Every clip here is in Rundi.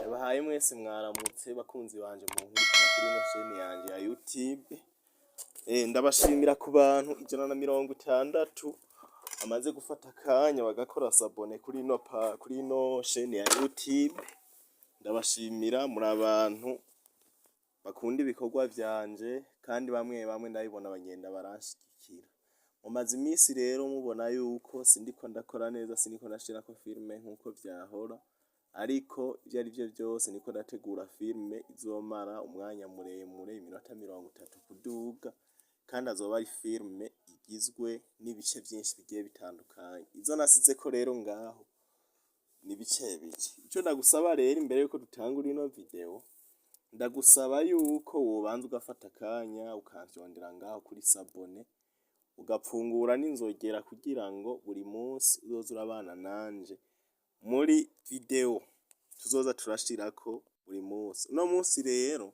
Ndabahaye mwese mwaramutse, bakunzi banje munkurikira kuri ino chaîne yanje ya YouTube. Ndabashimira ku bantu 160 bamaze gufata akanya bagakora s'abonner kuri ino chaîne ya YouTube. Ndabashimira, muri abantu bakunda ibikorwa vyanje, kandi bamwe bamwe ndabibona bagenda baranshigikira. Mumaze imisi rero mubona yuko sindiko ndakora neza, sindiko ndashirako filme nkuko vyahora, ariko ivyo arivyo vyose niko ndategura filme izomara umwanya muremure, iminota 30 kuduga, kandi azoba ari filme igizwe n'ibice vyinshi bigiye bitandukanye. Izo nasizeko rero ngaho ni bice bice. Ico ndagusaba rero imbere yuko dutangura ino video, ndagusaba yuko wobanza ugafata akanya ukamfyondera ngaho kuri s'abonner, ugapfungura n'inzogera, kugira ngo buri munsi uzoze urabana nanje muri video tuzoza turashirako buri munsi. Uno munsi rero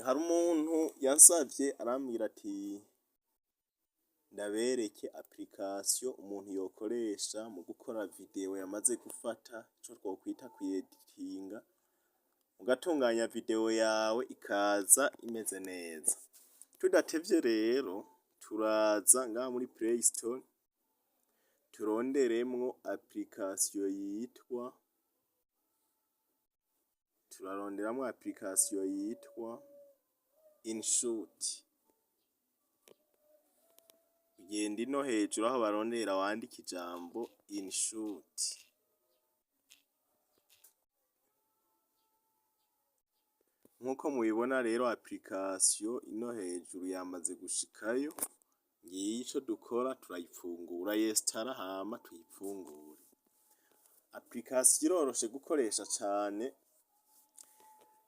hari umuntu yansavye, arambwira ati ndabereke application umuntu yokoresha mu gukora video yamaze gufata, ico twokwita kuyeditinga, ugatunganya video yawe ikaza imeze neza. Tudatevye rero, turaza ngaha muri Play Store, turonderemwo application yitwa, turaronderamwo application yitwa InShot. Ugenda ino hejuru aho barondera, wandika ijambo InShot. Nkuko mubibona rero, application ino hejuru yamaze gushikayo, ngiyi. Ico dukora, turayifungura, yesitara, hama tuyifungure. Application iroroshe gukoresha cane.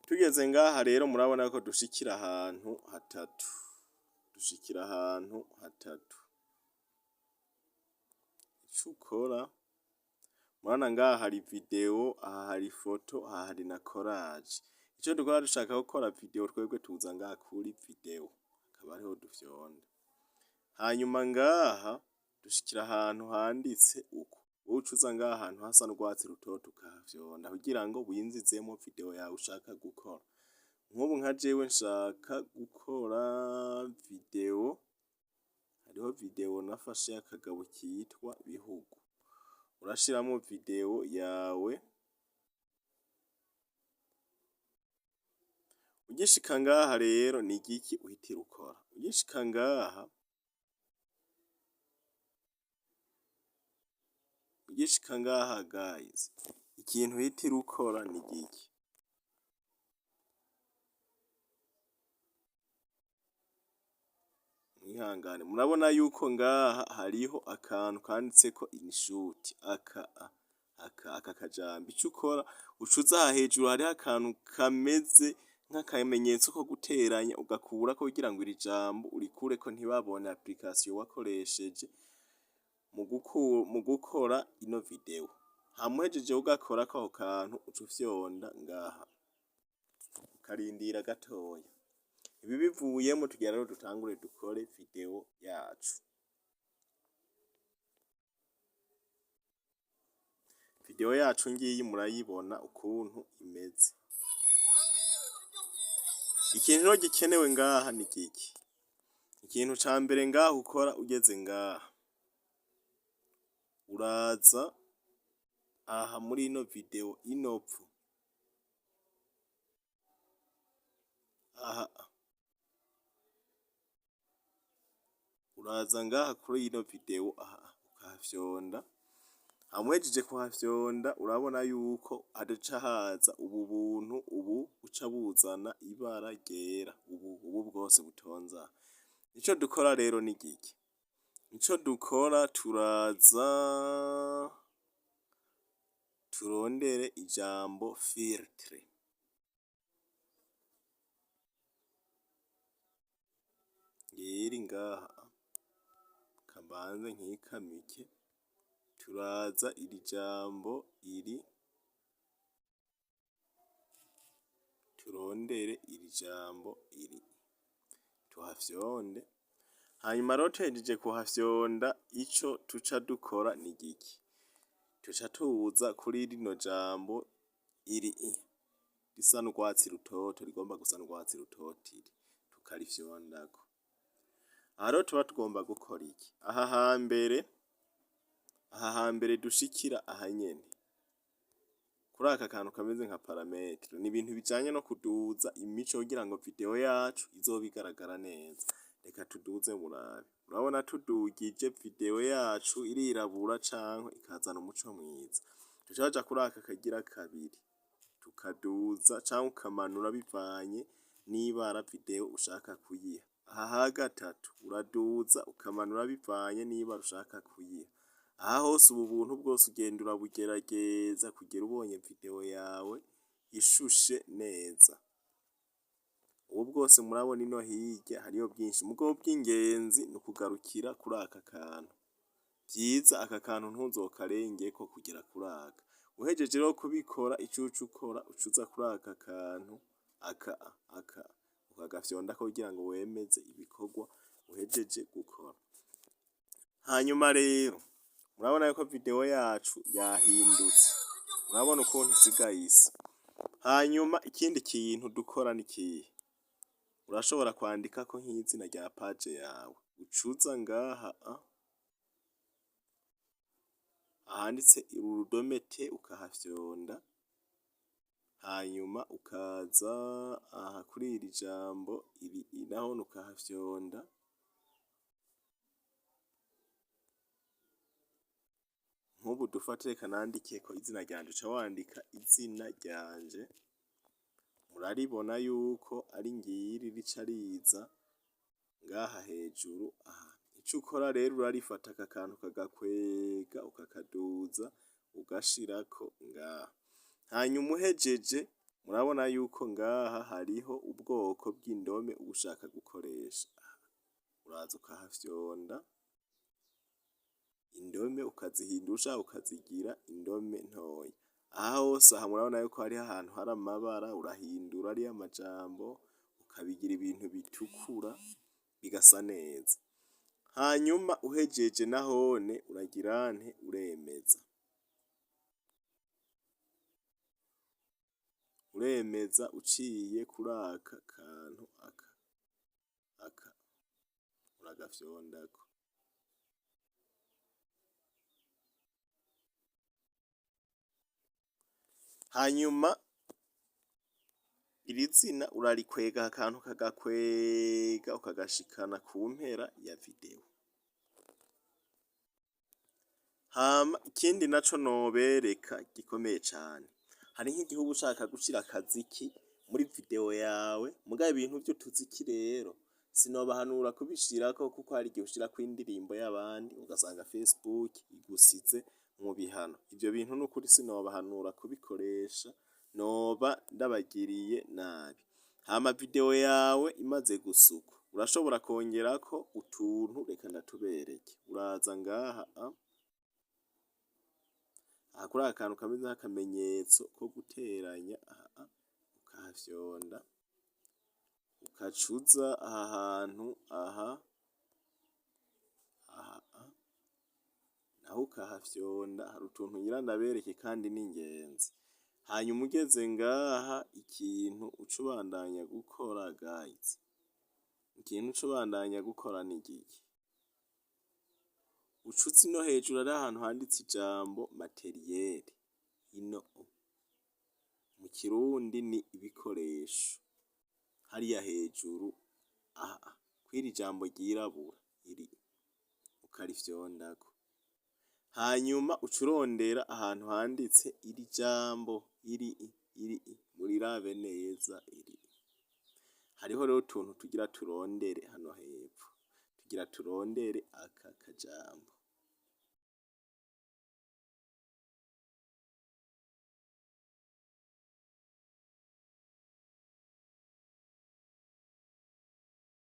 Tugeze ngaha rero, murabona ko dushikira ahantu hatatu, dushikira ahantu hatatu. Ico ukora, murabona ngaha hari video, aha hari ifoto, aha hari na collage. Ico dukora, dushaka gukora video, twebwe tuza ngaha kuri video, akaba ariho dufyonda. Hanyuma ngaha dushikira ahantu handitse uku. Wowe uca uza ngaha ahantu hasa n'urwatsi rutoto, ukahafyonda kugira ngo winjizemwo video yawe ushaka gukora. Nk'ubu nka jewe nshaka gukora video, hariho video nafashe y'akagabo kitwa Bihugu. Urashiramwo video yawe. Ugishika ngaha rero, ni igiki uhitira ukora? Ugishika ngaha, ugishika ngaha guys, ikintu uhitira ukora ni igiki? Mwihangane, murabona yuko ngaha hariho akantu kanditseko InShot, aka kajambo. Ico ukora, uca uza aha hejuru, hariho akantu kameze nk'akamenyetso ko guteranya, ugakurako kugira ngo iri jambo urikureko, ntibabone application wakoresheje mu gukora ino video. Hama uhejeje kugakorako ako kantu, uca ufyonda ngaha, ukarindira gatoya. Ibi bivuyemo, tugira rero dutangure dukore video yacu. Video yacu ngiyi, murayibona ukuntu imeze. Ikintu rero gikenewe ngaha ni giki? Ikintu ca mbere ngaha ukora ugeze ngaha, uraza aha muri ino video inopfu aha, uraza ngaha kuri ino video aha, ukahafyonda. Hama uhejeje kuhafyonda, urabona yuko hadaca haza ubu buntu, ubu buca buzana ibara ryera, ubu bwose butonze aha. Ico dukora rero ni giki? Ico dukora, turaza turondere ijambo filtre. Ngiri ngaha, kabanze nkikamike. Turaza iri jambo iri, turondere iri jambo iri, tuhafyonde. Hanyuma rero tuhejeje kuhafyonda, ico tuca dukora ni giki? Tuca tuza kuri rino jambo iri. risa n'urwatsi rutoto, rigomba gusa n'urwatsi rutoto iri, tukarifyondako. Aha rero tuba tugomba gukora iki? Aha hambere dushikira aha nyene kuri aka kantu kameze nka paramètre, ni ibintu bijanye no kuduza imico kugira ngo video yacu izobe igaragara neza. Reka tuduze murabe. Urabona tudugije video yacu irirabura canke ikazana umuco mwiza. Duca baja kuri aka kagira kabiri, tukaduza canke ukamanura bivanye n'ibara video ushaka kuyiha. Aha ha gatatu uraduza ukamanura bivanye n'ibara ushaka kuyiha. Aha hose ubu buntu bwose ugenda urabugerageza kugera ubonye video yawe ishushe neza. Ubu bwose murabona ino hirya hariyo byinshi, mugabo bw'ingenzi ni ukugarukira kuri aka kantu. Vyiza aka kantu ntuzokarengeko kugera kuri aka. Uhejeje rero kubikora, ico uca ukora, uca uza kuri aka kantu aka ukagafyondako kugira ngo wemeze ibikorwa uhejeje gukora. Hanyuma rero murabona yuko video yacu yahindutse, murabona ukuntu isigaye isa. Hanyuma ikindi kintu dukora ni ikihe? Urashobora kwandikako nk'izina rya page yawe, ucuza ngaha ahanditse urudome T ukahafyonda, hanyuma ukaza aha kuri iri jambo iri nahone ukahafyonda. Nk'ubu dufate reka nandikeko izina ryanje, uca wandika izina ryanje, muraribona yuko ari ngiri rica riza ngaha hejuru aha. Ico ukora rero urarifata aka kantu ukagakwega ukakaduza ugashirako ngaha. Hanyuma uhejeje, murabona yuko ngaha hariho ubwoko bw'indome uba ushaka gukoresha. Uraza ukahafyonda, indome ukazihindura ushaka ukazigira indome ntoya. Aha hose aha murabona yuko hariho ahantu hari amabara, urahindura ariya majambo ukabigira ibintu bitukura bigasa neza. Hanyuma uhejeje nahone uragira nte? Uremeza. Uremeza uciye kuri aka kantu aka uragafyondako. Hanyuma iri zina urarikwega, akantu ukagakwega ukagashikana ku mpera ya video. Hama ikindi naco nobereka gikomeye cane, hari nk'igihe uba ushaka gushira akaziki muri video yawe, mugabo ibintu vy'utuziki rero sinobahanura kubishirako, kuko hari igihe ushirako indirimbo y'abandi ugasanga Facebook igusize mu bihano. Ivyo bintu nukuri sinobahanura kubikoresha, noba ndabagiriye nabi. Hama video yawe imaze gusukwa, urashobora kongerako utuntu, reka ndatubereke. Uraza ngaha aha kuri aka kantu kameze nk'akamenyetso ko guteranya, aha ukahafyonda, ukacuza aha hantu aha naho ukahafyonda. Hari utuntu ngira ndabereke kandi n'ingenzi. Hanyuma ugeze ngaha, ikintu uca ubandanya gukora guys, ikintu uca ubandanya gukora ni igiki? Uca uza ino hejuru hariho ahantu handitse ijambo matériel, ino mu Kirundi ni ibikoresho, hariya hejuru aha kw'iri jambo ryirabura iri ukarifyondako. Hanyuma uca urondera ahantu handitse iri jambo iri, murirabe neza iri. Hariho rero utuntu tugira turondere hano hepfo, tugira turondere aka kajambo.